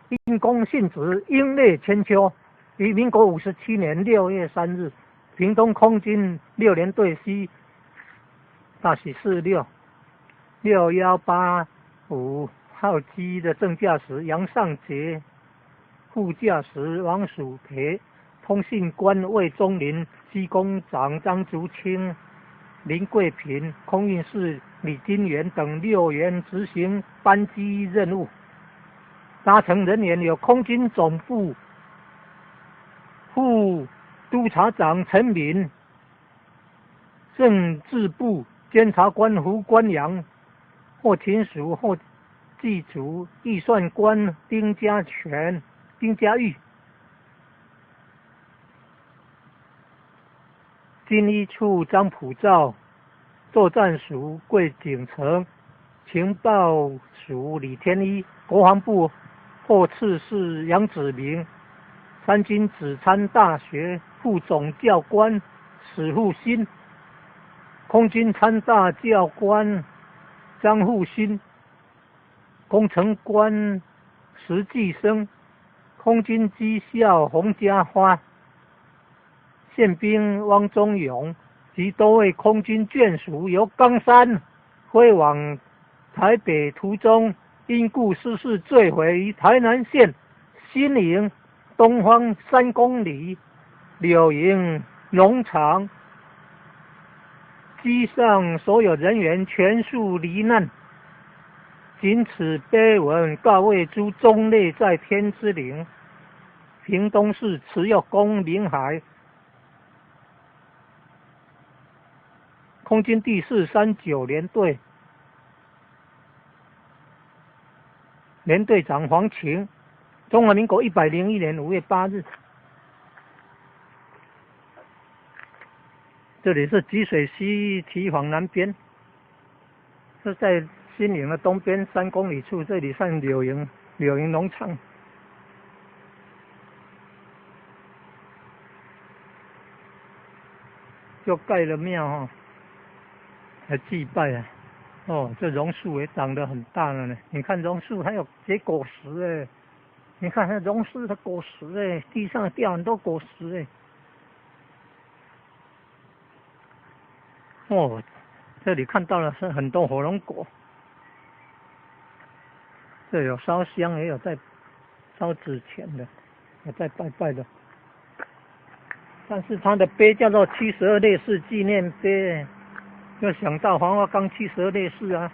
因公殉职，英烈千秋。于民国57年6月3日，屏东空军六联队 C-46 6185号机的正驾驶杨尚杰、副驾驶王曙培、通信官魏忠林、机工长张竹清、林桂平、空运士李金元等六员执行班机任务。搭乘人员有空军总部副督察长陈敏、政治部监察官胡关阳、后勤署后技组预算官丁家全、丁家玉、军医处张普照、作战署桂景成、情报署李天一、国防部后次士杨子明、三军指参大学副总教官史复兴、空军参大教官张复兴、工程官石继生、空军机校洪家花、宪兵汪忠勇及多位空军眷属，由冈山飞往台北途中，因故失事坠毁于台南县新营东方3公里柳营农场，机上所有人员全数罹难。谨此碑文告慰诸忠烈在天之灵。屏东市慈幼宫明海空军第439联队联队长黄晴，中华民国101年5月8日。这里是吉水溪堤防南边，是在新营的东边3公里处，这里算柳营农场。就盖了庙哈，来祭拜啊。哦，这榕树也长得很大了呢。你看榕树还有结果实哎，你看那榕树的果实哎，地上掉很多果实哎。哦，这里看到了是很多火龙果，这有烧香，也有在烧纸钱的，也在拜拜的。但是它的碑叫做七十二烈士纪念碑，就想到黄花岗七十二烈士啊。